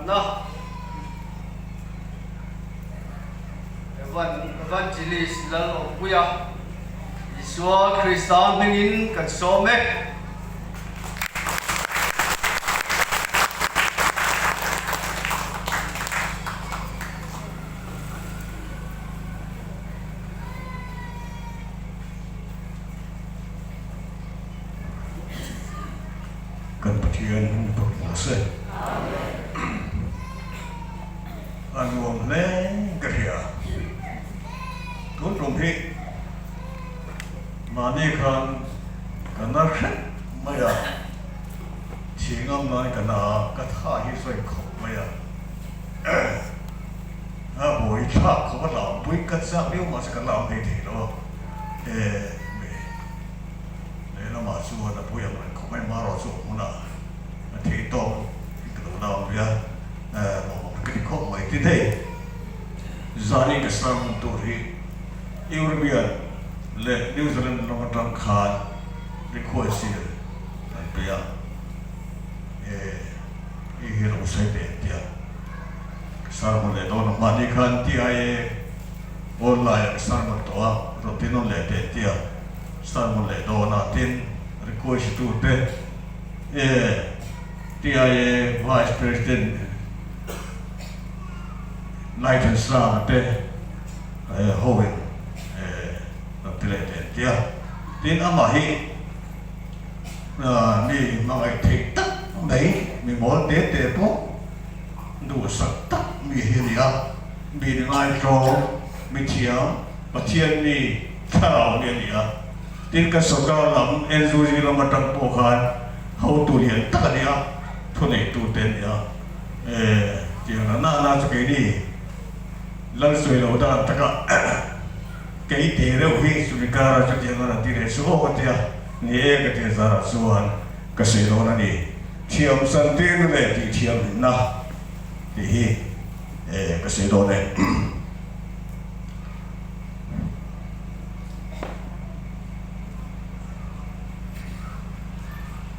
Pakhatna Evangelist Lalawmpuia Isua Krista hmingin kan sawm e. Kan Pathian hming phawt rawh se. A nuam hle ka hria. Tun tum hi mahni khan ka na hrep mai a, thing ang nan ka na a, ka tha hi sawi khawp mai a. A buai thlak khawp a tlangpui ka chak viau mahse ka lam thei thei lo a. Lehlamah chuan a pui ang reng khawp mai, marawh chu a hmunah a thei tawk in ka lo lam ve a, lawmawm ka ti khawp mai. Tin hei, zani ka sermon tur hi European leh New Zealand ram atang khan request hi an pe a, hei hi lo sawi teh an ti a, ka sermon leh dawn ang. Mahni khan TIA online ah ka sermon tawh a, rawn ti nawn leh teh an ti a. Sermon leh dawn a tin request tu te e TIA Vice President Nathan Sanga te ho in rawn ti leh teh an ti a, tin amah hi mi hmangaih theih tak mai mi mawl te te pawh duhsak tak mi hi a ni a, mi ngaihtlawm mi thiam Pathian mi Thlarau hi a ni a, tin ka sawrkar lam NUG lam atang pawh khan hotu lian tak a ni a, thuneitu te a ni a, eh tiang na na chu keini lal sawi lo dan taka kei te reuh hi chumi kara chutiang a rawn ti leh chu aw ka ti a, ni e ka ti a zarah chuan ka sawi dawn a ni, thiam san tirna leh tih thiam hlimna tih hi eh ka sawi dawn e.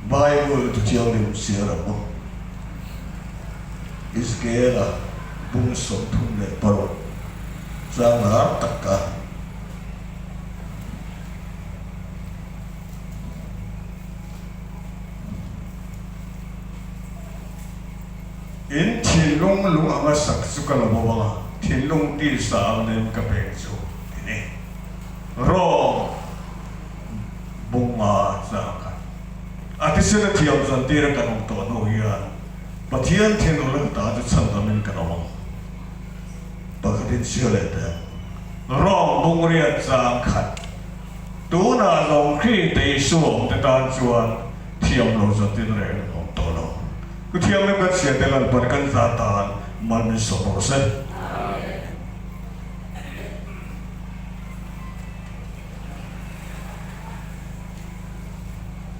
Bible chu Thianghlim siar ang maw? Israela bung 36 chang lar tak ka. In thinlung lung anga sak chu ka lo bo ang a, thinlung tisa ang nen ka pek chu ti ni. Rawng bunga chang khat a thisen a thiam zan tira kan awm tawh hnu hian Pathian thinur leh ta chu chhan damin kan awm ang. Pakhatin chhia leh teh ang. Rawng bung riat chang khat tunah zawng Khrihte Isua awmte tan chuan thiam lo zatin reng an awm tawh lo. Ku thianghlim kan chhia te Lalpan kan za tan mal min sawm rawh se.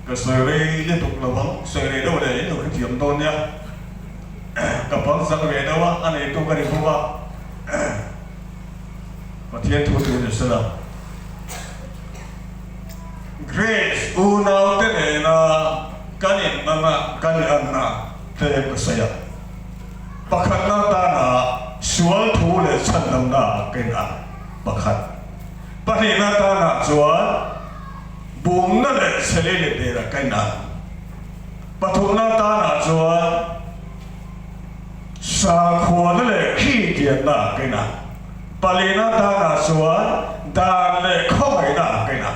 Ka sawi rei lutuk lo ang, sawi rei deuh leh in lo hrethiam dawn nia. Ka bang zak ve deuh a, a neitu ka ni bawk a. Pathian thu tur ni sela. Grace unaute nena kan innana kan inanna tlem ka sawi a, pakhatna atana sual thu leh chhandamna ah ka inang pakhat, pahnihna atana chuan bumna leh chhelei leh derah ka inang, pathumna atana chuan sakhuana leh khitianna ah ka inang. Palina tanah chuan dan leh khawngaihna a ken a,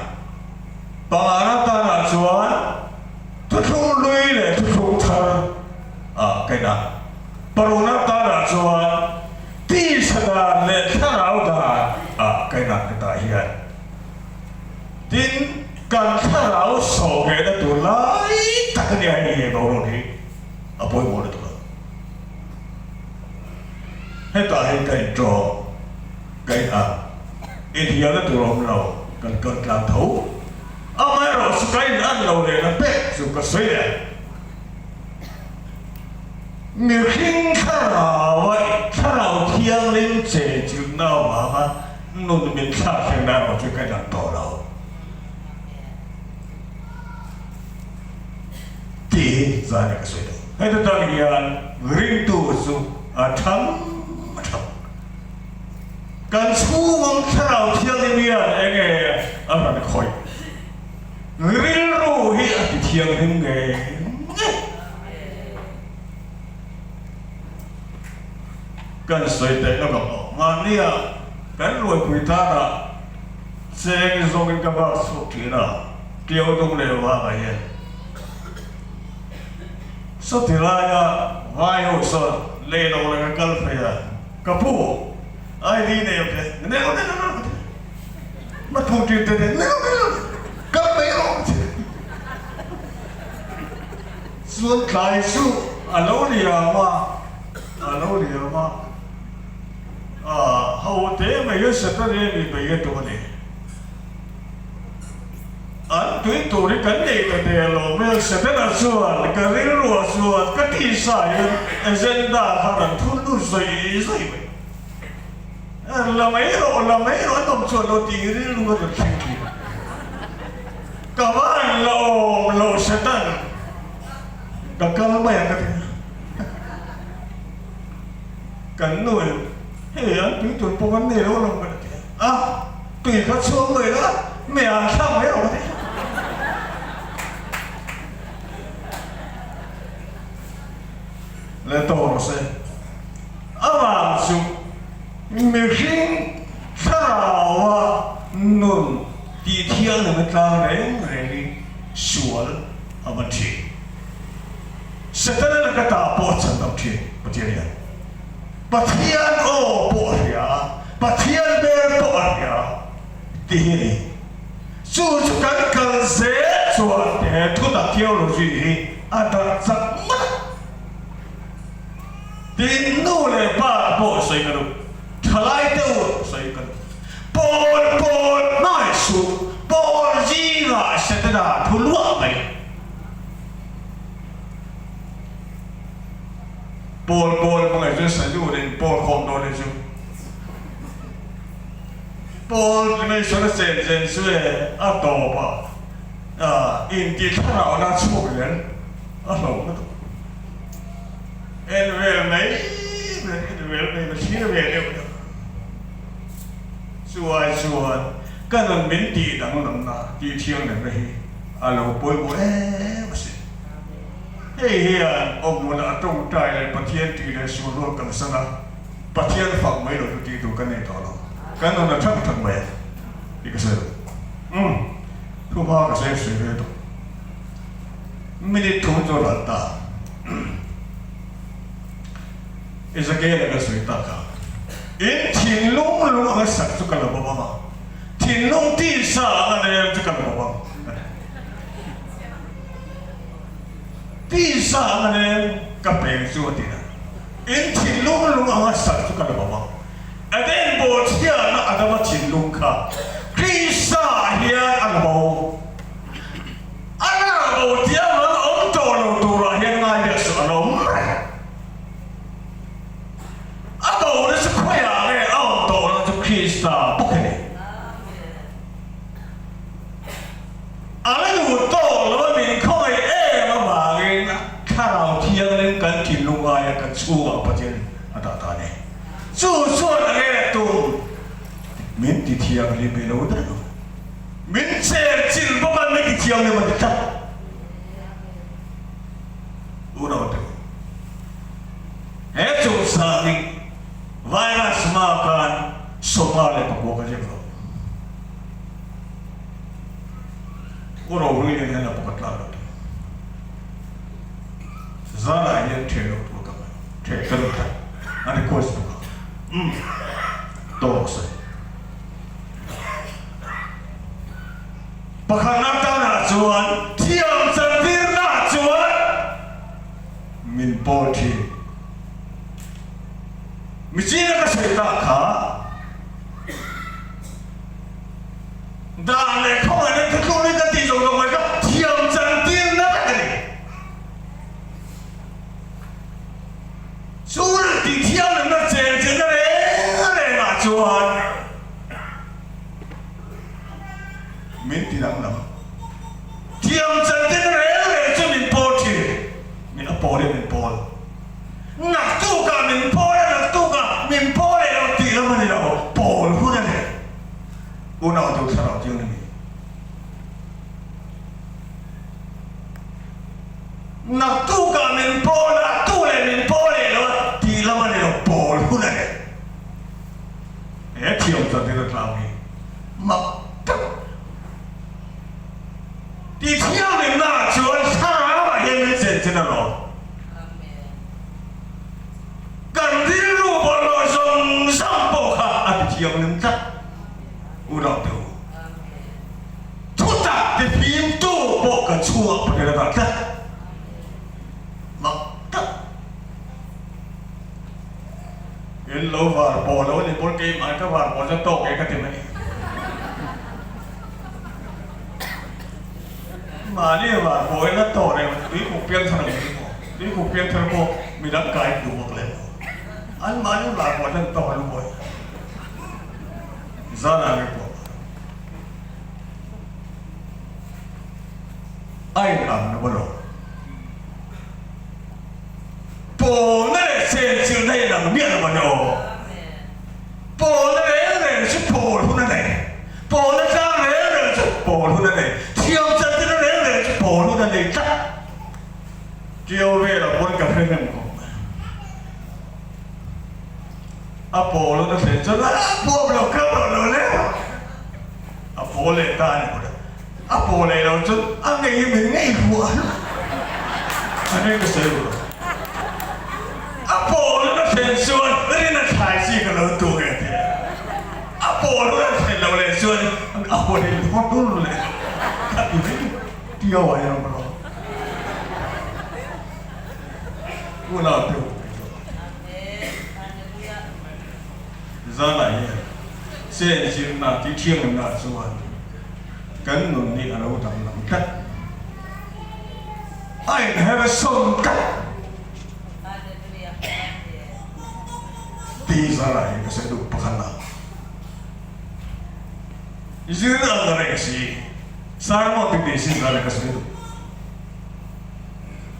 pangana tanah chuan thuthlung hlui leh thuthlung thar a ken a, parukna tanah chuan tisa dan leh thlarau dan a ken a hetah hian tin kan thlarau sawhghehna tur lai tak a nia hei he boruak hi a pawimawh lutuk a. Hetah hian ka intawng, ka in ang, inhialna tur a awm lo, kan kal tlang tho. Amaherawh chu ka in an lo leh na pek chu ka sawi leh ang. Mihring thlaraua thlarau thianghlim che chilhna avanga nun min thlak thlengna erawh chu ka in ang tawh lo. Tih hi zan in ka sawi tawh. Heta tang hian ringtu chu a thang a thang. Kan chhungawm Thlarau Thianghlim hian enge a rawn khawih? Rilru hi a ti thianghlim ngei ngei. Kan sawi theih lawk ang aw. Mahnia kan ruaipui tanah cheng zawngin ka vak chhuak thin a, Tiau dung leh vangah hian. Sawti laia vai ho sawn lei lo leh ka kal phei a, ka pu ID nei ang che, nei lo nei lo nei lo ka ti. Ma thu ṭin te nei lo nei lo kal mai rawh ka ti. Chuan tlai chu a lo liam a, a lo liam a, ho te mai hian Saturday mi bei a tum a ni. An tui tur hi kan nei ta der lo hmel Setana chuan ka rilruah chuan ka tisa hian agenda kha rawn thun lut zawih zawih mai. La mai rawh, la mai rawh an awm chuan lo tih rilru a rawn thleng thin. Ka van la awm lo Setan, ka kal mai ang ka ti a. Kan nu in hei an tui tur pawh kan nei lo alawm ka ti a. Tui kha chhuak mai la, mei an thlak mai rawh ka ti. Le tawh rawh se. Amah chu mihring thlaraua nun tih thianghlim a tlang reng rengin sual a va thin. Setana laka tah pawh a chan deuh thin Pathian hian. Pathian aw pawh a hria, Pathian hmel pawh a hria tih hi a ni. Chu chu kan kal zel chuan he thutak theology hi a darh chak ngawt a. Tin, nu leh pa te pawh sawi ka duh, thalai te u sawi ka duh. Pawl pawl hmangaih suh, pawl zingah Setana thu luah mai. Pawl pawl hmangaih chu Salu nen pawl khawm dawn hi chu Pawl ti mai sawn a chen chen chu e a tawp a inti thlarau na chhuak zel a hlauh lutuk en vel mai mai en vel mai ka thlir ve deuh deuh chu ai chuan ka nun min tih danglamna tih thianghlimna hi a lo pawimawh em asin. Hei hian awmhmunah a tawngtai leh Pathian tih leh sual rual kalsan a, Pathian fak mai lo chu tih tur kan nei tawh lo. Kan nun a thak thak mai a tih ka sawi lo. Umm, thu hma ka sawi sawi ve tawh. Minute thum chu ral ta. Ezekiel-a kan sawi tak kha, In thinlung lung anga sak chu ka la bawm ang a, thinlung tisa anga leng chu ka la bawm ang. Tisa anga leng ka peng chu a ti a, in thinlung lung anga sak chu ka la bawm ang. Eden bawhchhiatna Adama thinlung kha Krista ah hian a la bo. A la bo tih avang awm tawh lo turah hian ngai miah suh a la awm reng. A bo na chu khawiah nge a awm tawh lo chu Krista bawk a ni. A la duh tawk lo a min khawngaih em avangin Thlarau Thianghlim kan thinlung aia kan chhungah Pathian a dah ta a ni. Chu chuan a nge tum min ti thianghlim i lo daih lo. Min cher chilh bawk a min ti thianghlim a ti tlat. Unau te u, he chungchang hi virus hma khan 54 ka ziak lo. U Rohluii nen hian a pakhat tlak lo thung. Zanah hian ṭhen loh tur ka ngai, ṭhen ka duh tlat, a request bawk a. Umm, tawk sawi. Pakhatna tanah chuan thiam chantirna chuan min pawl ṭhin. Michina ka sawi tak kha. Dan leh khawngaihna thuthlung hi ka tih zawng zawng mai kha thiam chantirna vek a ni. Chu tih thiamlemna chen chenna reng rengah chuan min ti danglam. Thiam chantirna reng reng chu min pawl thin, min a pawlin min pawl. Unau te u thlarau thianghlim hi. Naktukah min pawl a, tu leh min pawl leh lo a tih lam a ni lo, pawl hun a ni. He thiam chan hi tlang hi mak tak ti thianghlimna ah chuan thlarau ah hian min chen chen alawm. Kan rilru bawlhhlawh zawng zawng pawh kha a ti thianghlim tlat u lo teh u. Thutak ti fimtu pawh ka chhuah patel a dah tlat. Mak tak. In lo var pawh lo ni pawn keimah ka var pawh chuan tawk e ka ti mai. Mahni var pawh in a tawh reng tuikuk piangthar ang hi maw? Tuikuk piangthar pawh midang kai duh bawk lem lo. An mahni var pawh chuan tawk an buai. Zanah nge pawh a in ang lo alawm. Pawlna leh chenchilhna in ang miah lo a ni aw. Pawlna reng reng chu pawl hun a nei. Pawlna tlang reng reng chu pawl hun a nei. Thiam chantirna reng reng chu pawl hun a nei tlat. Ṭiau velah pawn ka hre hnem khawp mai. A pawl hun a thlen chuan a puam lo kal rawh lo le. A pawl leh ta a ni bawk a. A paw leh lo chuan a ngei min ngei huah a a ring ka sawi lo. A pawl a thlen chuan rin a thlai chi ka lo tu nge tih a. A pawl a thlen lo leh chuan a haw leh phawt dur leh ka ti mai tiau a hian ka lo. Unau te u Zanah hian chen zirna tih thianghlimna chuan kan nun hi a lo danglam tlat. A inher sawn tlat tih zanah hian ka sawi duh pakhat a. Zirna ang a reng si, sermon ti tih si zanah ka sawi duh.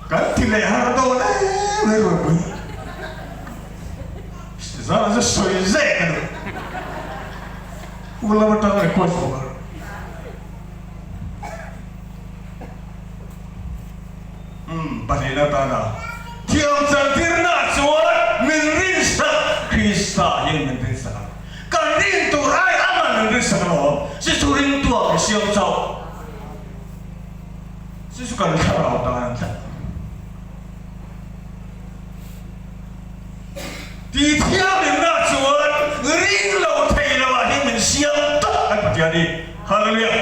Kan ti leh har dawn em em ropui. Zan chu sawi zek a ni. U lam atang request bawk a. Umm pahnihna atana thiam chantirna chuan min rinsak Krista hian min rinsak a. Kan rin tur ai aman min rinsak alawm. Chu chu ringtuah kan siam chauh. Chu chu kan thlarau tan an tlat. Ti thianghlimna chuan ring lo thei lo ah hian min siam tak kan Pathian hi. Hallelujah!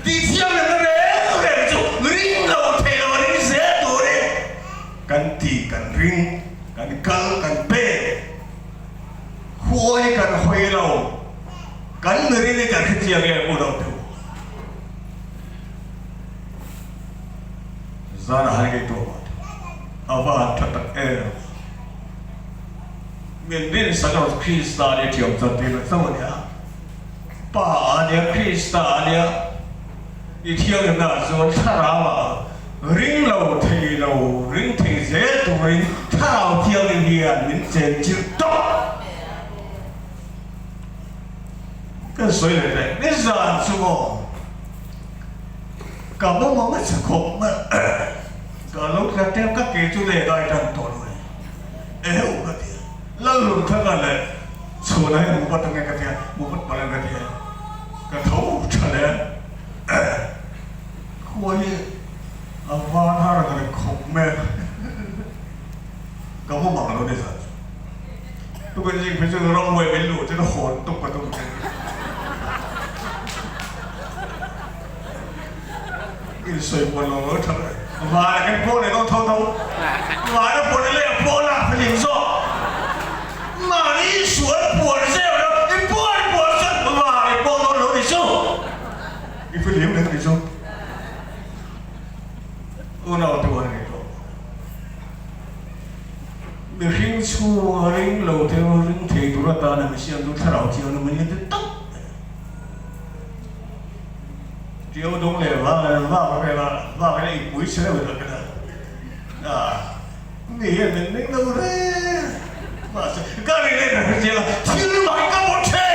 Ti thianghlimna reng reng chu ring lo thei lo a ring zel turin kan ti, kan ring, kan kal, kan pek. Huai kan hawi lo, kan mirin hi kan hrechiang em u lo teh u. Zan a hai ngei tawh mah teh. A va han tha tak em! Min rinsak erawh chu Krista a nia thiam chan tir leh chauh a nia. Pa a nia, Krista a nia. I thianghlimna ah chuan thlarau ah ring lo thei lo, ring thei zel turin thlarau thianghlim hian min chen chilh tawp. Kan sawi leh daih nizan chu maw? Ka mawmawm a chhe khawp mai a, ka lo tla tep ka ke chu leh dai tan tawh lo e, eheu ka ti a, Lalhlun thanga leh chhuna hi mu vat ange ka ti a, mu vat palh ang ka ti a, ka tho tha leh a, khua hi a van har ang reng khawp mai a, ka mawmang lo ni zan chu, tukin zing phei chu ramhuai min luh chuan hawn tuk ka tum thei. In sawi puan lo lo tha ber. Vana kan pawl leh dawn tho tho. Vana puan leh a pawl a hlim zawk. Mahni sual puan zeuh lo i puan puan chuan van i pawl dawn lo ni chu. I fihlim reng ni chu. Unau te uan ngei tawh. Mihring chhunga ring lo te ring thei tur atana misiam chu thlarau thianghlim an ni tak. Ṭiau dawng leh vang leh vak vela vak ila i pui che deuh tak ila a mi hian min ning lo reng mahse ka ring leh ka hre chiang a thil mak ka hmu ṭhe.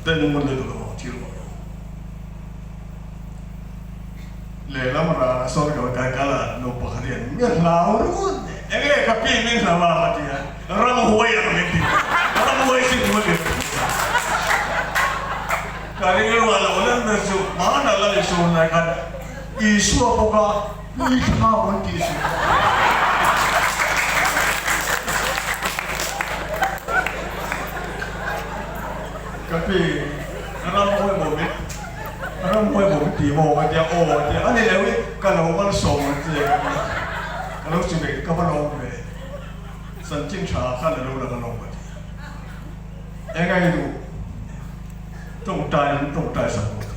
Ten ngun lutuk a maw thil maw. Lehlam rah sawn ka kai kal a, nu pakhat hian mi hlau run enge ka pi min hlau a ka ti a, ramhuai ang min ti ramhuai sin hmu ni ka rilru a lo lan ber chu hmanah la Isua lai khan Isua bawk a pui thla an tih chu. Ka pi ramhuai maw min Ramhuai maw min ti maw ka tia aw a tia a ni lo i ka lo malsawm ang che ka tia ka lo chi ve ka va lawm ve chanchin tha khan a lo la ka lawm ka tia eng a i duh tawngtai min tawngtai sak maw tia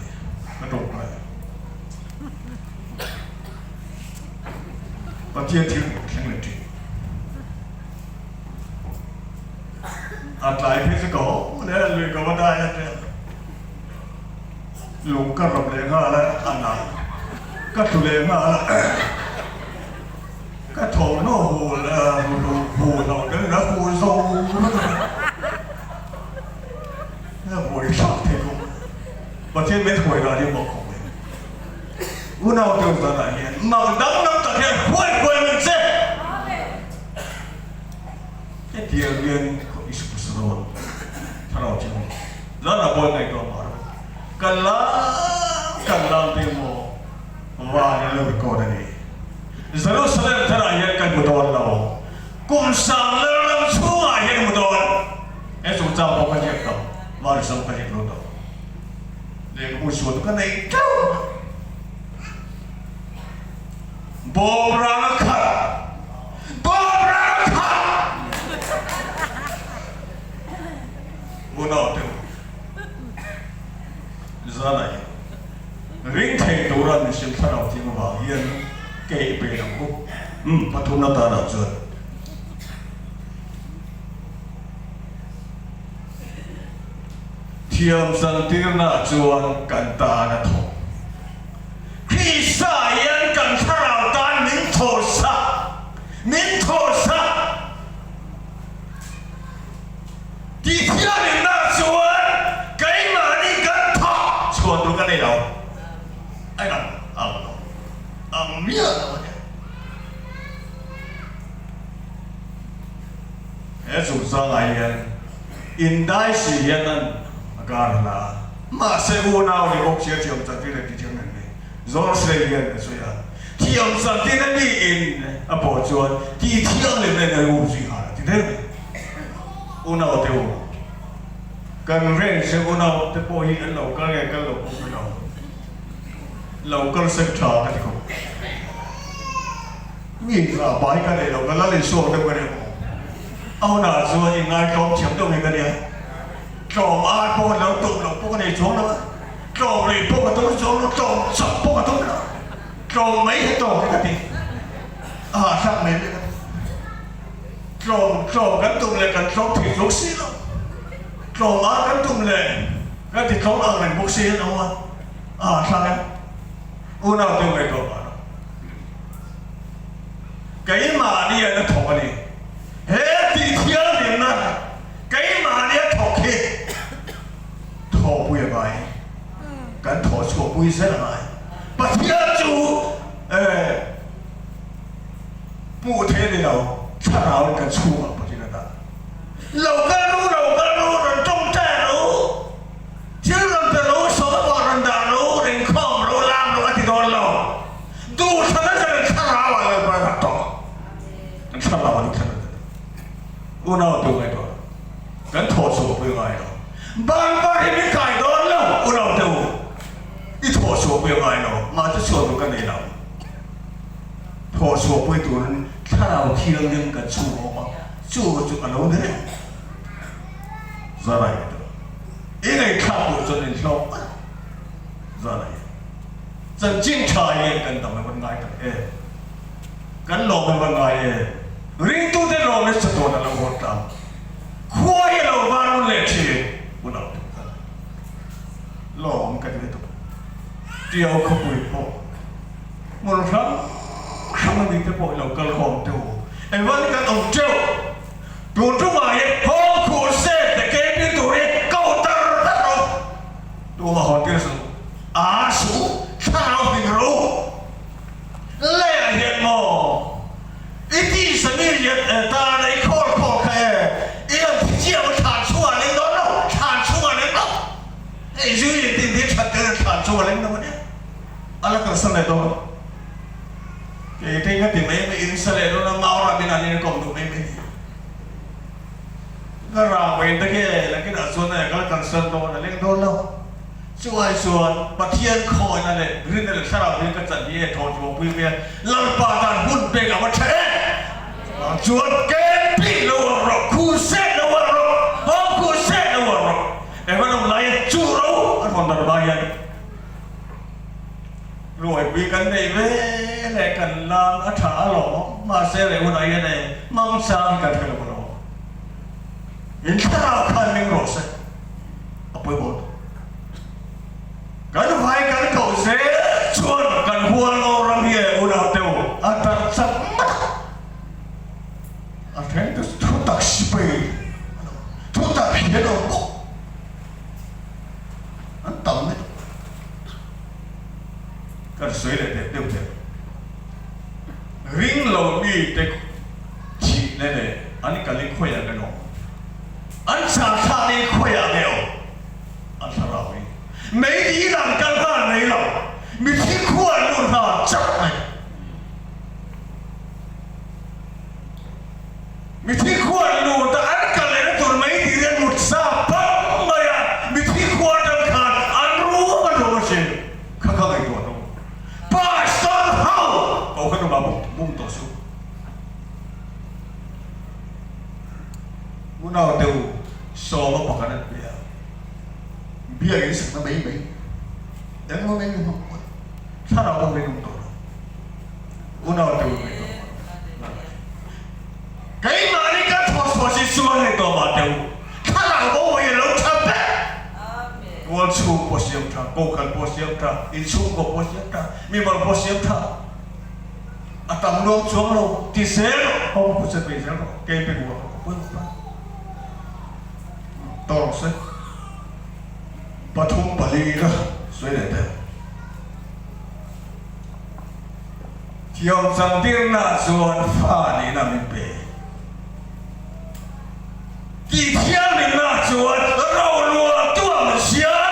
ka tawngtai a Pathian thil thleng leh thin a tlai phei chu ka haw leh a lui ka va dai a tia. Lung ka rawp leh nghal a, a na ka tlu leh nghal a, ka thawmhnaw hul hul lo deuhin a hul zo vek a, a buai thlak thei khawp mai. Pathian min hruai dan hi mak khawp mai. Unau deuh zanah hian mak danglam tak hian hruai hruai mai che. Hetiang hian i sawn thlarau chu zan a bawi ngaihtuah mah rawh. Kan lam kan lam te maw van in lo record a ni. Jerusalem tharah hian kan hmu dawn lo. Kum sang lalram chhungah hian hmu dawn. He chungchang pawh ka ziak tawh, Varisam ka ziak lo tawh. Lehkhabu sual chu ka nei teuh. Bawmrang a khat! Bawmrang a khat! Unau te u, zanah hian ring thei tura min sim thlarau thing avang hian ke i pe ang u. Umm, pathumna tanah chuan. Thiam chantirna chuan kan tan a thawk. Krista hian kan thlarau tan min thawhsak, min thawhsak tih thianinna chuan keimahni kan thah chhuah tur ka nei lo. A ang ang lo, ang miah lo a ni. He chungchangah hian indai si hian an a kar hla a. Mahse unau ni bawk sia thiam chantir leh tithiam nen ni zawr sei hian a sawi a. Thiam chantir a niin a pawh chuan tithiam leh nen a um zui nghal a ti der mai. Unau te u, kan range unau te pawh hi an lo kal nge kal lo pawh ka lo lo kal sek tha ka ti khawp. Mi za bai ka nei lo, ka lal insuak deuh ka nia maw? A hunah chuan i ngaitlawm thiam deuh hi ka nia. Tlawm ai pawh ka lo tum lo pawh ka nei chuang lo a, tlawm lui pawh ka tum chuang lo, tlawm chak pawh ka tum lo, tlawm mai hi tawk hi ka ti. A hahthlak mai mai ka ti. Tlawm tlawm kan tum leh kan tlawm thei chuang si lo, tlawm ai kan tum leh kan ti tlawm ang reng bawk si a lo a, a hahthlak em? Unau te ngaihtuah pah lo. Keimahni an a thawk a ni. He tih thianghlimna keimahni a thawk hi thawhpui a ngai. Kan thawh chhuahpui zel a ngai. Pathian chu hmuh theih a ni lo, thlarau in kan chhungah Pathian a dah. Lo kal ru, lo kal ru, rawn tawngtai ru. Thil rawn pe ro, sawm pawh rawn dah ro, ringkhawm ro, lam ro a ti dawn lo. Duhthlan a zan thlarau ah Lalpa rak tawh. Kan thlarau ah duhthlan a zan. Unau tu ngai tawh lo. Kan thaw chhuah pui ngai lo. Ban bar hi min kai dawn lo unau te u. I thaw chhuah pui ngai lo. Mah chu chhuah tur ka nei lo. Thaw chhuah pui turin thlarau thianghlim kan chhung a awm a, chu chu a lo ni reng. Zalai ka ti lo. I ngaihthlak tur chuan in hlawk mai Zalai. Chanchin tha hian kan dam evan ngai tak em? Kan lawm evan ngai em? Ringtute lawm hi chatuan a lo hawn tlang. Khua hi a lo var rawn leh thin. Hun ang tuk kha lawm ka ti lutuk. Tiau khawpui pawh hmun hrang hrang a mite pawh i lo kal khawm teuh. Evan kan awm teuh. Tun tumah hian Hawkhuh State te kepin tur hi ko tar tar rawh. kalsan leh dawn. Kei te ka ti mai mai, in sa leh dawn a, Maura min an inkawm duh mai mai. Ka rang mai ta nge, nakinah chuan a kal kalsan dawn a leng dawn lo. Chu ai chuan Pathian khawina leh rinna leh thlarau hi ka chan hi e thaw chhuahpui mai a, Lalpa tan hun pek a va tha em! Chuvang chuan camping lo ang rawh, crusade lo ang rawh, home crusade lo ang rawh, Evan awm laia chu ro an rawn darh hma hian ruaipui kan neih ve leh kan lan a tha alawm, mahse reh hunah hian e hmangchang hi kan hre lo alawm. In thlarau khan ming rawh se, a pawimawh tawh. Kan vai kan koh zel chuan kan hualngo ram hi e unau teu a darh chak ngawt a. A then chu thu tak sipai an awm, thu tak hi an awm bawk. An tam mai tawh. Kan sawi leh deuh deuh teh. Ring lo mite thihna leh an kal i khawiah nge awm? An changthlak i khawiah nge awm? An thlarau hi mei dil an kal nghal mai lo, mithi khua an lut nghal chauh mai. Mithi khua an lut a, an kal lehna tur mei dil an lut sa pang mai a, mithi khua atang khan an rum an rum a hrin kha ka ngaihtuah hnung. Pastor ho ko kha tumah bum tawh suh. Unau deuh sawma pakhat an pe a, biakin sakna mai mai englo mai mai hmang kual thlarau pawh rinawm tawh lo. Unau deuh mai tawh lo. Keimahni ka thawchhuah si chuan hei tawh mah teh u, thlarau bo hi a lo tha ber. Tual chhung pawh siam tha, kokhan pawh siam tha, inchhungkaw pawh siam tha, mimal pawh siam tha. A tam luang chuang lo ti zel rawh, hawng pawh chet mai zel rawh, kei pe buak rawh, pawi mawh pa. Tawng se pathum pali la sawi leh teh. Thiam chantirna chuan fa nihna min pe. Tih thianghlimna chuan roluah tuah min siam.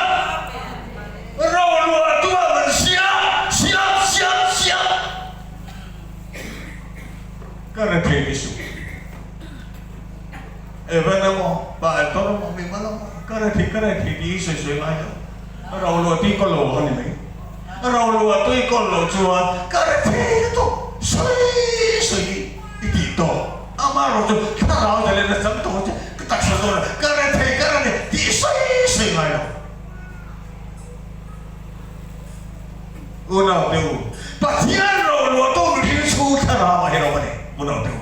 Roluah tuah min siam, siam, siam, siam. Ka rethei ni suh. Evan emaw, Pastor emaw, mimal emaw, ka rethei, ka rethei tih hi sawi sawi ngai lo. Roluah tui kaw lo a ni mai. Roluah tui kaw lo chuan ka rethei lutuk sawi sawi i tih tawh. Amaherawh chu thlarau zalen a chang tawh che, ka taksa zawn a, ka rethei, ka rethei tih sawi sawi ngai lo. Unau te u, Pathian roluahtu mihring chhung thlarau a helo a ni. Unau te u,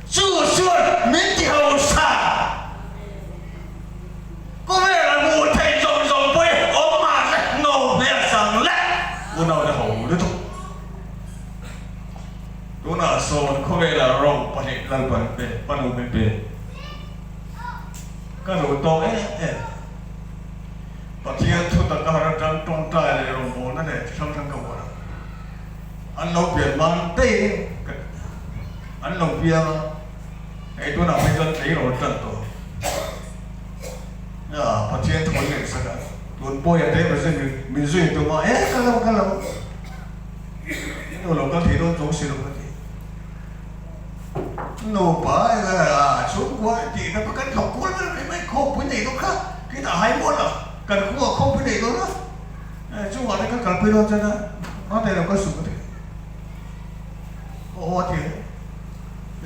chu chuan min ti hausa. Khawvela hmuh theih zawng zawng pawhin awm mahse no hmel sang leh unau te ho lutuk. Tunah sawn khawvela ro pahnih Lalpa min pe, Panu min pe. Ka duh tawk em em. Pathian thu taka har atang tawngtai leh rawngbawlna leh chi hrang hrang ka vuan a. An lo pian man daih ka ti. An lo piang a, hei tunah phei chuan tleirawl tan tawh. A, Pathian thu an ngaihsak a, tun pawh a te mahse min zui tum a, e ka lo ka lo, in lo kal thei dawn chuang si lo ka ti. Nupa a chhungkua tih na kan thawk kual vel mai mai khawmpui nei dawn kha khi tah hai mual a kan khua khawmpui nei dawn a chungah te kan kalpui dawn chuan a mahni lo kal suh ka ti aw a ti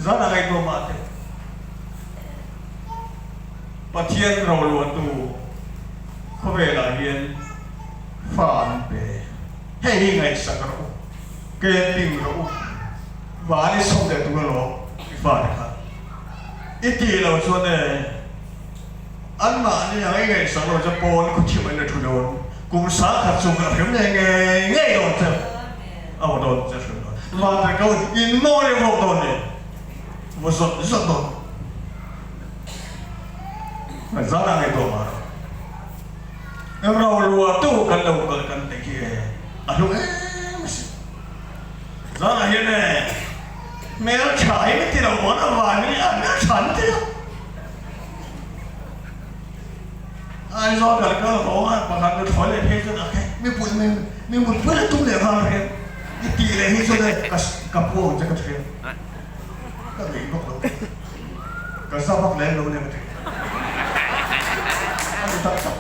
zan a ngaihtuah mah te Pathian roluatu khawvelah hian fa an pe hei hi ngaihsak rawh u camping rawh u. Van i chhawm leh tur alawm i fate kha i tih loh chuan e anmahni ang i ngaihsak loh chuan pawn khaw thim an la thu dawn kum sangkhat chung a hrem leh ngei ngei dawn che a haw dawn che hrem dawn van ta ko in mawi a vawk dawn nen vaw zawt zawt dawn zan a ngaihtuah mah rawh roluah tu kan lo kal kan ti khi e a hlu em asin. Zanah hian e hmeltha hi min ti lo mawn avangin a hmeltha an ti a. Aizawl kan kal haw a, pakhat nuthlawi leh phei chuan a khe mipui mai. Mi mutpui leh tum leh nghal reng i tih leh hi chuan e ka ka pu ang che ka hria. Ka ngei vak lo. Ka za vak lem lo nia ka ti. A ni tak tak.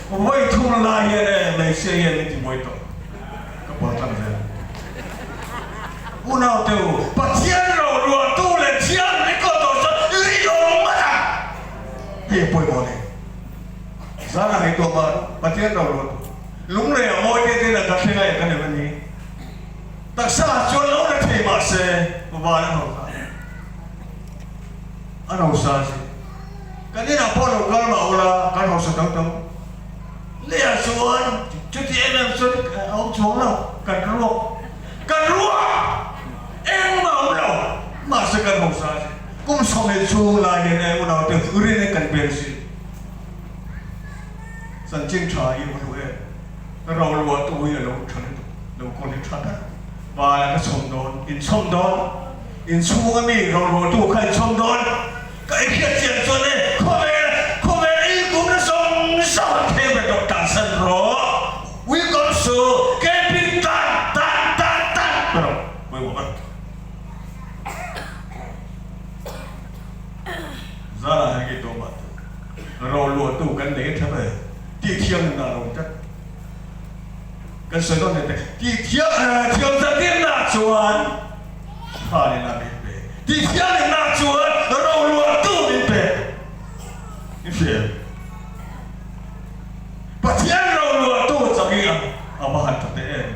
Vawi thum lai hian e hmeichhia hian min ti buai tawh. Ka pawl tlang zel. Unau te u, Pathian roruahtu leh thiam record tawh chuan rinawm ngawt ang. Hei a pawimawh a ni. Zana ngaihtuah mah Pathian roruahtu lunglei a mawi te ten a ka thleng a eng ka nem a ni. Taksa ah chuan lo la thei mah se van a hausa a hausa a si. Kan inah pawh lo kal mah ula kan hausa tho tho. Leiah chuan chuti em em chuan a awm chuang lo, kan ruak kan ruak engmah a awm lo. Mahse kan hausa a si. Kum sawmhnih chhung lai hian e unaute rin e kan bel si. Chanchin tha hi a hlu em? Roluah tu hi a lo tha lutuk, lo kawl hi tha tak. Val ka chhawm dawn, in chhawm dawn, in chhung a mi roluah tu kha in chhawm dawn. Ka i hriat chian chuan e, khawvel, khawvel i kumna zawng zawng an thei ber tawh tansan rawh. Ui kawm su, camping tan, tan, tan, tan pe rawh, pawimawh ber. Zara hian kei tawh mah tu, roluah tu kan nei a tha ber. Tih thiam in dah lo tlat. Kan sawi dawn leh teh. Tih thiam thiam zatin nah chuan fa leh nah min pe. Tih thiam in nah chuan roluah tu min pe. I hria em? Pathian roluah tu chang hi a va han tha teh em?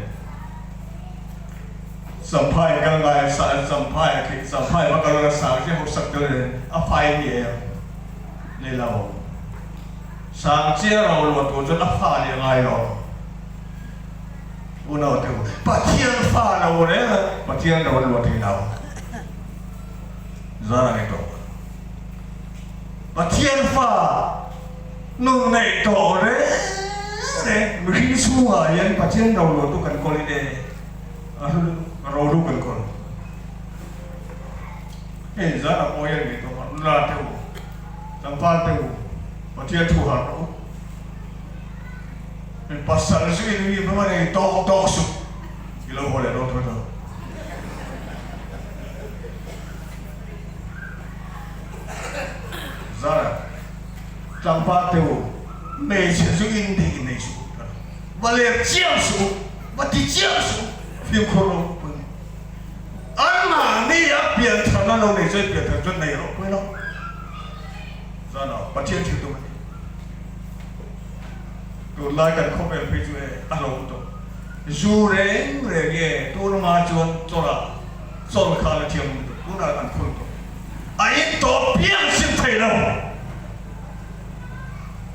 Champhai kal ngai a sa champhai a khi champhai va kal a sang chi hausak deuh nen a fai ni em? Ni lo. Sangchia ro luah tur chuan a fa leh ngai lo. Unau te u, Pathian fa lo reng a, Pathian ro a luah thei lo. Zan a ngei tawh. Pathian fa nun neih tawh reng reng mihring chhungah hian Pathian ro luah tu kan kawl in e, a ro lu kan kawl. Hei zan a pawi a ngei tawh a, nula te u, tlangval te u, Pathian thu harh rawh u. Min pasal chu in mi hmang a nei tawk tawk suh i lo haw leh dawn tho tho. Zara, Tlangval te u, hmeichhe chu in dih in nei suh u, va lep chiang suh u, va ti chiang suh u, fimkhur rawh u pawh ni. Anmahni a piantharna lo nei chuan pianthar chuan nei rawh pawh ilo. Zana Pathian thil tum a ni. Tunlai kan khawvel phei chu e a hlawm tawh. Zu reng reng e tun hma chuan chawlh ah chawl kha la thiam awm tawh. Tunah kan phul tawh. A in tawh piang sim thei lo.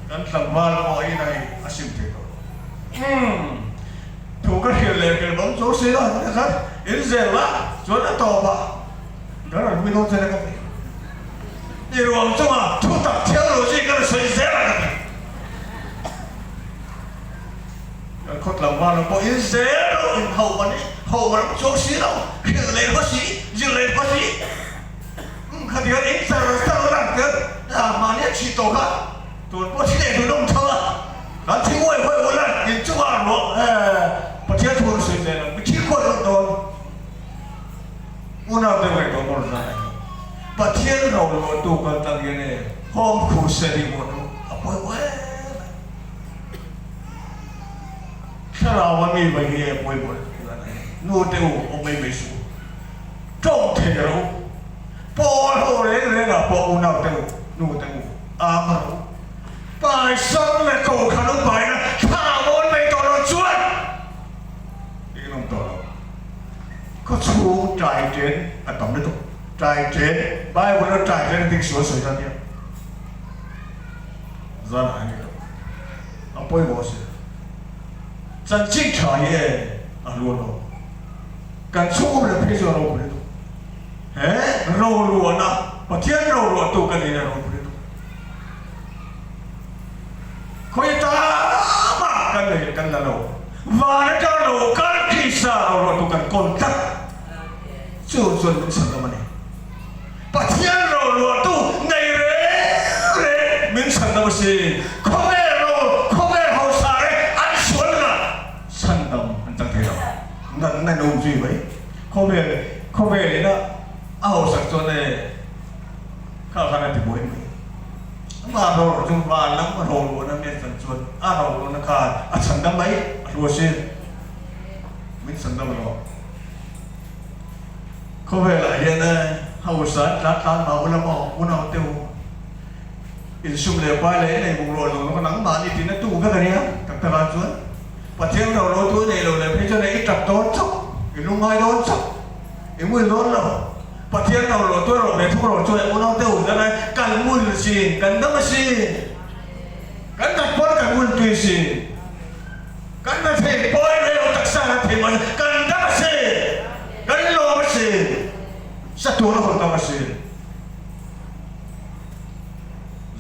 Kan tlangval pawh a in a hei a sim thei tawh lo. Umm. Thu ka hrilh leh kel bawm chu si lo ni khat in zel la chuan a tawp ah ka rawn hui dawn che le ka ti. I ruang chunga thu tak thiam lo chi ka rawn sawi zel a ka ti. Kan khaw tlangval ah pawh in zel lo in hauh man i hauh man awm chuang si lo hrilh leh hma si zir leh hma si umm khatiang in char char rang te mahni a chhih tawh kha tun pawh thi leh dun awm tho a. Kan thi huai huai ul a, in chungah ruah Pathian thu an sawi zel ang, mi thil khuat rawn dawn unau te ngaihtuah mawlh zan a ni. Pathian ro luahtu kal tlang hian e home crusade hi hmuh duh a pawimawh em a. Thlarau a mi mai hi e pawimawh zan a ni. Nu te u awm mai mai suh u, tawng thei rawh u, pawl ho reng reng ah pawh unau te u, nu te u ang rawh u. Paisam leh Kohhran upaina thla mawn mai tawh lo chuan eng awm tawh lo. Khaw chhung tlai chen a tam lutuk. Tlai chen, Bible a tlai chen a ding sual sawi ta nia. Zan ah ni tawh. A pawimawh si. Chanchin tha hi e a hluan lo. Kan chhung leh phei chu a ropui lutuk. He roluahna, Pathian roluahtu ka nih na ropui lutuk. Khawi tama kan nei kan la lo. Van atang lo kal Krista roluahtu kan kawl tlat. Chu chuan min chhan dam a ni. Pathian roluahtu nei reng reng min chhan dam a si. Khawvel ro, khawvel hausa reng an sual ngah chhan dam. Natna in a um zui mai. Khawvel khawvel in a a hausak chuan e kha khan a ti buai mai. Amah ro chu van lam a roluahna mi a chan chuan a roluahna khan a chhandam mai a hlu a si. Min chhandam lo. Khawvelah hian e hausa an tlan tlan mah ula maw unau te u insum leh pai leh in ei buk ruah lo lawk a nangmahni tina tu vek a nia tak takah chuan Pathian ro lo tu a nei lo leh phei chuan i tap dawn chauh i lungngai dawn chauh i ngul dawn lo Pathian ro lo tu erawh ve thung ro chuan unau te u zan ai kan ngul sin kan dam asin kan dat pawn kan ngul tui sin. Kan na thei pawi reu taksa na thei man kan dam a si, kan lawm a si, satur a hawn dam a si.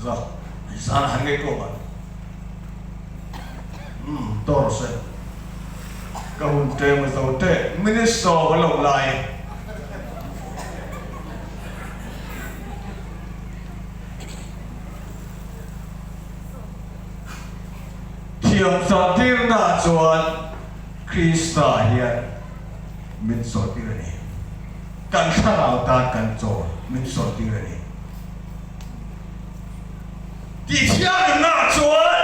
Za zan han ngei tuah man. Um tor se. Ka hun tlem a zo te minister ka lo lai. Thiamchahtirna chuan Krista hian min sawrtir a ni. Kan thlarau tan kan chawl min sawrtir a ni. Tihthianghlimna chuan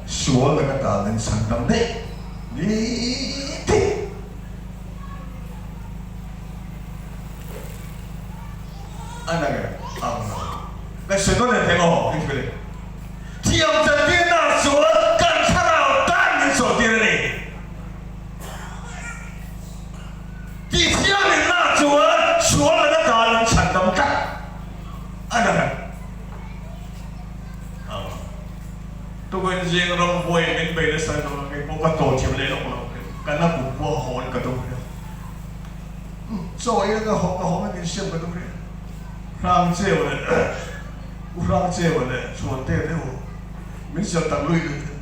sual laka ta min chhandam daih ni tih. A na nge ang lo. Kan sawi dawn em thei maw? Engthil? Thiam chantirna chuan kan thlarau tan min sawhtir a ni. Tihthianghlimna chuan sual laka tan min chhandam tlat a na nge ang lo. Tukin zing ramhuai min bei nasa lo a, keipawh ka tawl thiam leh lawk lo. Ka na kum pawh hawn ka tum hle. Chaw ei laka haw ka haw mai min siam ka tum hle. Hrang cheu leh U Hrang cheu leh Chhuan te deuh min siam tak lui lui te.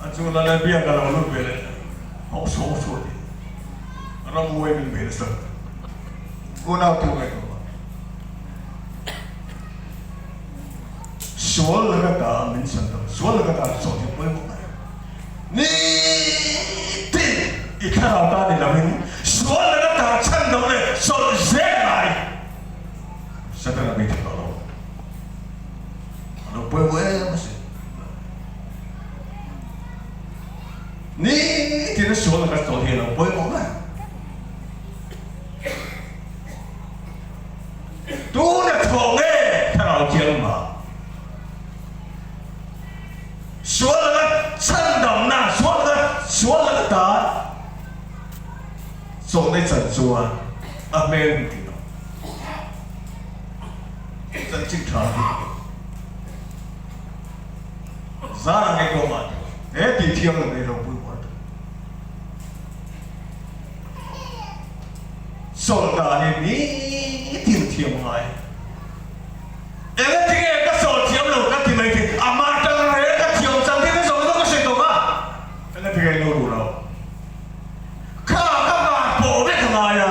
A chu la leh biak a lo lut ve leh hawk chho chhuah tih ramhuai min bei nasa unau tu ngaihtuah a. Sual laka ta min san dam, sual laka ta chu chawhthing pawimawh mai. Nitin i thlarau ta ni loin sual laka ta chhan dam leh chawlh zel ngai Satana bei thei tawh lo. A lo pawimawh em asin. Nitin a sual laka chawlh hi a lo pawimawh mai. Tuna thaw nge thlarau thiang mah? Sual laka chhandamna, sual laka sual laka ta chawlhna i chan chuan a hmel min ti lo. Chanchin tha hi zan ang englo mah ti lo. He tih thiang lo nei lo pui mual ta. Sawl dan hi nitin thiam ngai. Engati nge ka sawl thiam lo ka ti mai thei, amah tang reng ka thiam chang hi ka zawng zawng ka hre tawp a, engati nge lo duh lo. Kha ka van pawh vek a ngai a,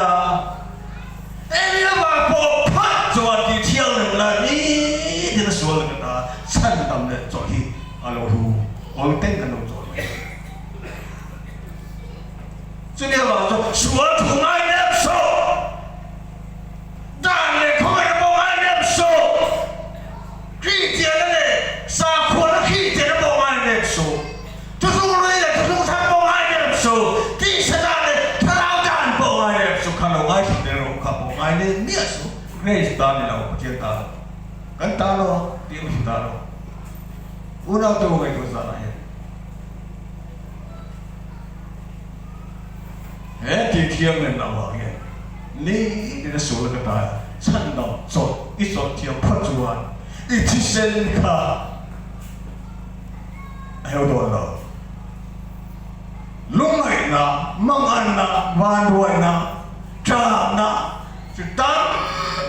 eng a van pawh phat chuan tih thiang lem la nitin a sual leh ka ta chhandam leh chawlh hi a lo hu awl teng kan lo chawl mai. Chumi avang chuan sual thu ngai nem suh, dan leh khawngaihna pawh ngai nem suh, Kristianna leh sakhuana Kristianna pawh ngai nem suh, thuthlung hlui leh thuthlung thar pawh ngai nem suh, tisa dan leh thlarau dan pawh ngai nem suh, kha lo ngaithla tel rawh, kha pawh ngai nem miah suh, Grace tan ni lo, Pathian tan lo, kan tan lo, tih emaw hi tan lo, unau te u ngaihtuah zanah hian. He tih thiang nen avang hian nitin a sual ka ta chhandam chawlh i chawlh thiam phawt chuan i thisen kha a heu dawn lo. Lungngaihna, manganna, vanruaina, ṭamna chu tam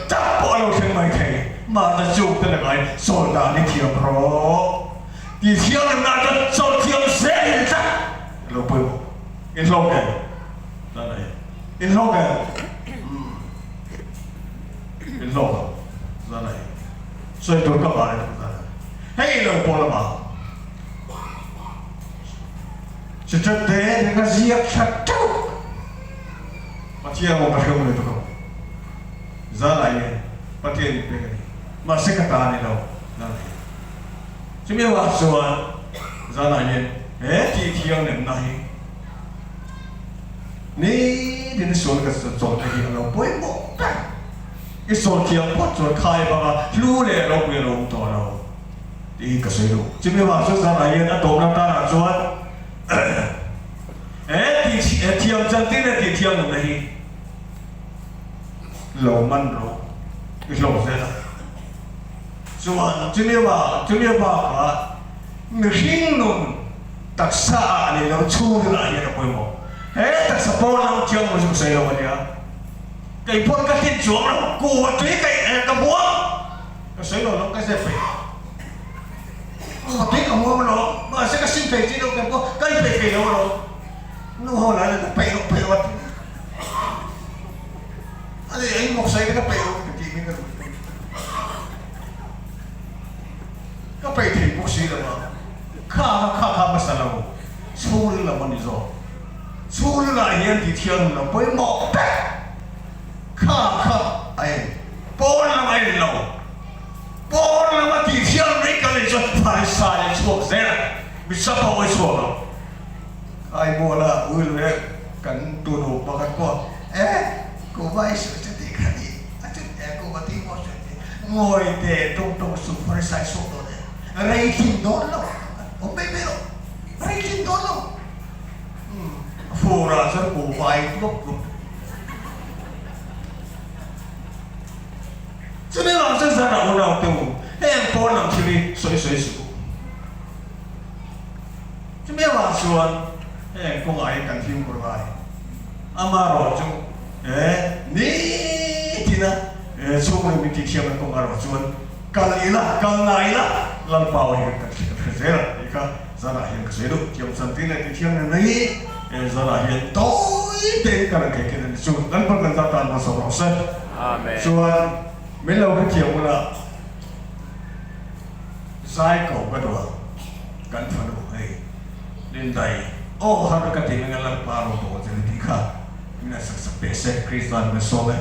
tak pawh a lo thleng mai thei. Mahse chungte lakah hian sawi dan i thiam rawh. Tih thianghlimna chuan chawlh thiam zel in tlat a lo pawimawh. In hlawk em? Zan a In hlawk em? Umm. In hlawk ang. Zan a Sawi tur ka ngai thung zan a. Hei lo pawh lamah. Step te te ka ziak thla teuh. Pathian aw ka hreu lutuk ang. Zanah hian Pathian min pek a ni. Mahse ka ta a ni lo zanah hian. Chumi avang chuan zanah hian he tih thianghlimna hi nitin sual ka chawlhna hi a lo pawimawh ber. I sawi thiam phawt chuan khai banga hlu leh ropui a lo awm tawh lo tih hi ka sawi duh. Chumi avang chuan zanah hian a tawpna tanah chuan he tih thiam chantir leh tih thianghlimna hi lo man rawh i hlawk zel a. Chuan chumi avang chumi bakah mihring nun taksa ah leh lo chhungrilah hian a pawimawh. He taksa pawn lam thianghlim chu ka sawi lo a nia. Kei pawn ka hlin chuang lo, kuva tui ka eh ka hmuam, ka sawi lo lo ka zep peih lo. Kuva tui ka hmuam alawm, mahse ka sim thei chi lo kei pawh ka inpeih thei lo alawm. Nu ho lai la peih loh peih loh a ti. A ni eng bawk sawi ka peih loh ka ti min ka duh thei. Ka peih thei bawk si lo a, kha kha kha kha hmasa lo, chhungril lam a ni zawk. Chhungril-ah hian ti thiang lo pawimawh ber kha kha a en. Pawn lam a en lo. Pawn lama ti thiang mai kal in chuan pharisai a chhuak zel a, mi chapa awi chhuak lo. Aibuala ui leh kan tunu pakhat pawh e kuhva i sawi chu tih kha ni a chut e kuhva tih pawh sawi tih ngawi teh tung tung suh pharisai chhuak dawn e rei tling dawn lo awm mai mai rawh rei tling dawn lo. Fur ah chuan kuhva ei tluk tluk. Chumi vang chuan zan ah unau te u, heng pawn lam thil hi sawi sawi suh u. Chumi vang chuan heng kawngah hian kan fimkhur ngai. Amaherawh chu he nitin a chhungril min tih thiam an kawng erawh chuan Kal ila, kal na ila, Lalpa aw hian kan hre zel a tih kha zanah hian ka sawi duh. Thiam chantir leh tih thiam reng mai he zanah hian tawi tein ka rawn thei thin a ni. Chu Lalpa kan zat tan hmasa rawh se. Chuan min lo hrethiam ula zai ko ka duh a, kan fanu hei Lindai aw har ka ti meng a Lalpa rawh bawl che ni tih kha min han sak sak teh se, Krista min sawm e.